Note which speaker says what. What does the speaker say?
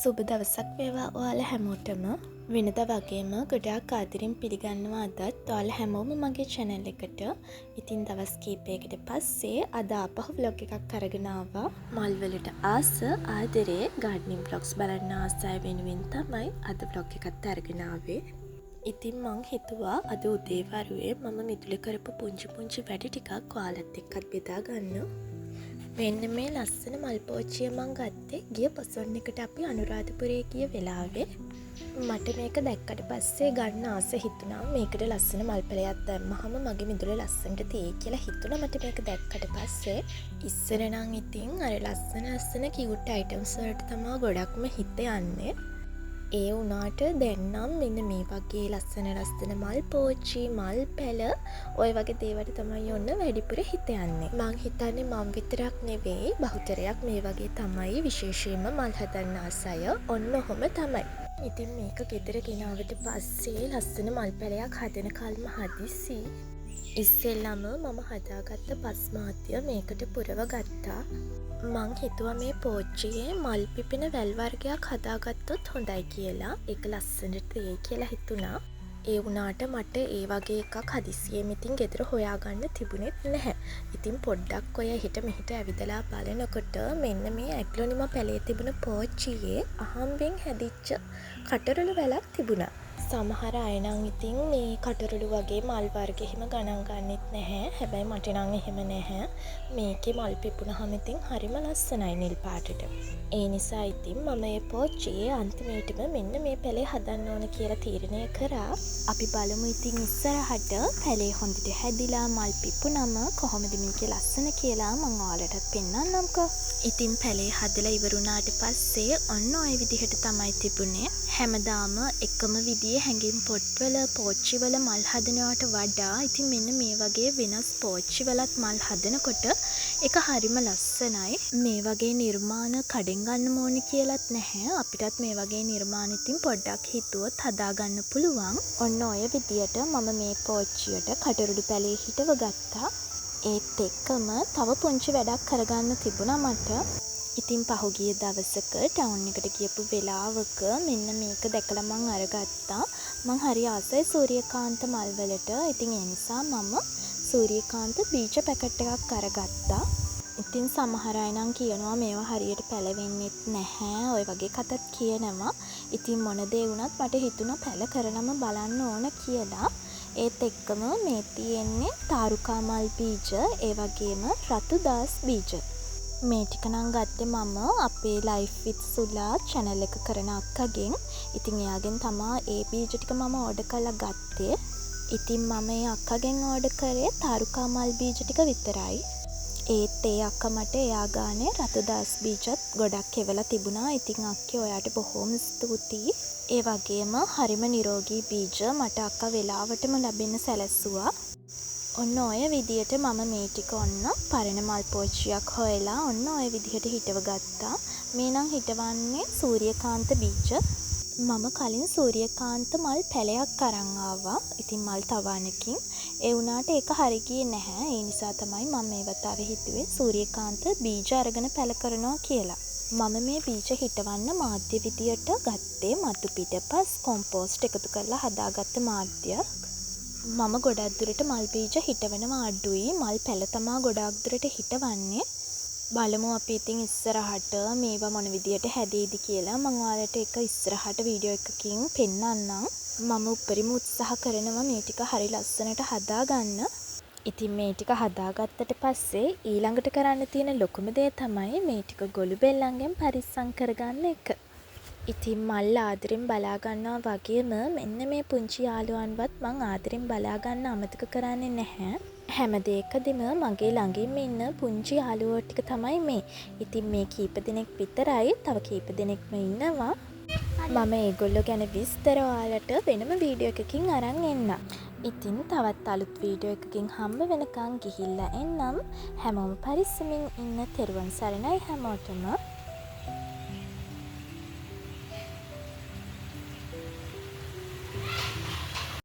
Speaker 1: සුබ දවසක් වේවා ඔයාලා හැමෝටම. වෙනදා වගේම ගොඩාක් ආදරෙන් පිළිගන්නවා අදත් ඔයාලා හැමෝම මගේ චැනල් එකට. ඉතින් දවස් කීපයකට පස්සේ අද ආපහු ව්ලොග් එකක් අරගෙන ආවා. මල් වලට ආස ආදරේ ගාඩනින් ව්ලොග්ස් බලන්න ආස අය වෙනුවෙන් තමයි අද ව්ලොග් එකත් අරගෙන ආවේ. ඉතින් මං හිතුවා අද උදේ වරුවේ මම මිදුලේ කරපු පුංචි පුංචි වැඩ ටිකක් ඔයාලත් එක්කත් බෙදා ගන්න. මෙන්න මේ ලස්සන මල් පෝච්චිය මං ගත්තේ ගිය පොසොන් එකට අපි අනුරාධපුරේ ගිය වෙලාවේ. මට මේක දැක්කට පස්සේ ගන්න ආස හිතුණා. මේකට ලස්සන මල් පැලයක් දැම්මහම මගේ මිදුලේ ලස්සනට තියෙයි කියලා හිතුණා මට මේක දැක්කට පස්සේ. ඉස්සර නම් ඉතින් අර ලස්සන ලස්සන කියුට් අයිටම්ස් වලට තමා ගොඩක්ම හිත යන්නේ. ඒ වුණාට දැන් නම් මෙන්න මේ වගේ ලස්සන ලස්සන මල් පෝච්චි, මල් පැල ඔය වගේ දේවල් තමයි ඔන්න වැඩිපුර හිත යන්නේ. මං හිතන්නේ මං විතරක් නෙවෙයි, බහුතරයක් මේ වගේ තමයි, විශේෂයෙන්ම මල් හදන්න ආස අය ඔන්න ඔහොම තමයි. ඉතින් මේක ගෙදර ගෙනාවට පස්සේ ලස්සන මල් පැලයක් හදන කල්ම හදිසි. ඉස්සෙල්ලම මම හදාගත්ත පස් මාධ්‍ය මේකට පුරව ගත්තා. මං හිතුවා මේ පෝච්චියේ මල් පිපෙන වැල් වර්ගයක් හදාගත්තොත් හොඳයි කියලා. ඒක ලස්සනට තියෙයි කියලා හිතුණා. ඒ වුණාට මට ඒ වගේ එකක් හදිසියෙම ඉතින් ගෙදර හොයාගන්න තිබුණෙත් නැහැ. ඉතින් පොඩ්ඩක් ඔය එහෙට මෙහෙට ඇවිදලා බලනකොට මෙන්න මේ ඇග්ලොනිමා පැලේ තිබුණ පෝච්චියේ අහම්බෙන් හැදිච්ච කටරොළු වැලක් තිබුණා. සමහර අය නම් ඉතින් මේ කටරොළු වගේ මල් වර්ග එහෙම ගණන් ගන්නෙත් නැහැ. හැබැයි මට නම් එහෙම නැහැ. මේකේ මල් පිපුණහම ඉතින් හරිම ලස්සනයි නිල් පාටට. ඒ නිසා ඉතින් මම මේ පෝච්චියේ අන්තිමේටම මෙන්න මේ පැලේ හදන්න ඕන කියලා තීරණය කරා. අපි බලමු ඉතින් ඉස්සරහට පැලේ හොඳට හැදිලා මල් පිපුණම කොහොමද මේකේ ලස්සන කියලා මං ඔයාලටත් පෙන්නන්නම්කෝ. ඉතින් පැලේ හදලා ඉවර වුණාට පස්සේ ඔන්න ඔය විදිහට තමයි තිබුණේ. හැමදාම එකම විදිහේ හැඟිම් පොට්වල පෝච්චිවල මල් හදනවට වඩා ඉතින් මෙන්න මේ වගේ වෙනස් පෝච්චිවලත් මල් හදනකොට ඒක හරිම ලස්සනයි. මේ වගේ නිර්මාණ කඩෙන් ගන්න ඕන කියලත් නැහැ. අපිටත් මේ වගේ නිර්මාණ ඉතින් පොඩ්ඩක් හිතුවොත් හදාගන්න පුළුවන්. ඔන්න ඔය විදියට මම මේ පෝච්චියට කටරොළු පැලේ හිටව ගත්තා. ඒත් එක්කම තව පුංචි වැඩක් කරගන්න තිබුණා මට. ඉතින් පහුගිය දවසක ටවුන් එකට ගියපු වෙලාවක මෙන්න මේක දැකලා මං අරගත්තා. මං හරි ආසයි සූර්යකාන්ත මල් වලට. ඉතින් ඒ නිසා මම සූර්යකාන්ත බීජ පැකට් එකක් අරගත්තා. ඉතින් සමහර අය නම් කියනවා මේවා හරියට පැලවෙන්නෙත් නැහැ, ඔය වගේ කතාත් කියනවා. ඉතින් මොන දේ වුණත් මට හිතුණා පැල කරලම බලන්න ඕන කියලා. ඒත් එක්කම මේ තියෙන්නේ තාරුකා මල් බීජ, ඒ වගේම රතු දාස් බීජ. මේ ටික නම් ගත්තේ මම අපේ ලයිෆ් විත් සුලා චැනල් එක කරන අක්කගෙන්. ඉතින් එයාගෙන් තමා ඒ බීජ ටික මම ඕඩර් කරලා ගත්තේ. ඉතින් මම ඒ අක්කගෙන් ඕඩර් කරේ තාරුකා මල් බීජ ටික විතරයි. ඒත් ඒ අක්කා මට එයා ගානේ රතු දාස් බීජත් ගොඩක් එවලා තිබුණා. ඉතින් අක්කේ ඔයාට බොහෝම ස්තුතියි. ඒ වගේම හරිම නිරෝගී බීජ මට අක්කා වෙලාවටම ලැබෙන්න සැලැස්සුවා. ඔන්න ඔය විදියට මම මේ ටික ඔන්න පරණ මල් පෝච්චියක් හොයලා ඔන්න ඔය විදිහට හිටව ගත්තා. මේ නම් හිටවන්නේ සූර්යකාන්ත බීජ. මම කලින් සූර්යකාන්ත මල් පැලයක් අරන් ආවා. ඉතින් මල් තවානකින්. ඒ වුණාට ඒක හරි ගියේ නැහැ. ඒ නිසා තමයි මම මේ වතාවේ හිතුවේ සූර්යකාන්ත බීජ අරගෙන පැල කරනවා කියලා. මම මේ බීජ හිටවන්න මාධ්‍ය විදියට ගත්තේ මතු පිට පස් කොම්පෝස්ට් එකතු කරලා හදාගත්ත මාධ්‍යයක්. මම ගොඩක් දුරට මල් බීජ හිටවනවා අඩුයි. මල් පැල තමා ගොඩාක් දුරට හිටවන්නේ. බලමු අපි ඉතින් ඉස්සරහට මේවා මොන විදියට හැදෙයිද කියලා. මං ඔයාලට ඒක ඉස්සරහට වීඩියෝ එකකින් පෙන්නන්නම්. මම උපරිම උත්සාහ කරනවා මේ ටික හරි ලස්සනට හදාගන්න. ඉතින් මේ ටික හදාගත්තට පස්සේ ඊළඟට කරන්න තියෙන ලොකුම දේ තමයි මේ ටික ගොළු බෙල්ලන්ගෙන් පරිස්සම් කරගන්න එක. ඉතින් මල් ආදරෙන් බලා ගන්නවා වගේම මෙන්න මේ පුංචි යාළුවන්වත් මං ආදරෙන් බලා ගන්න අමතක කරන්නේ නැහැ. හැම දේකදිම මගේ ළඟින්ම ඉන්න පුංචි යාළුවෝ ටික තමයි මේ. ඉතින් මේ කීප දෙනෙක් විතරයි, තව කීප දෙනෙක්ම ඉන්නවා. මම ඒගොල්ලෝ ගැන විස්තර ඔයාලට වෙනම වීඩියෝ එකකින් අරන් එන්නම්. ඉතින් තවත් අලුත් වීඩියෝ එකකින් හම්බ වෙනකන් ගිහිල්ලා එන්නම්. හැමෝම පරිස්සමින් ඉන්න. තෙරුවන් සරණයි හැමෝටම.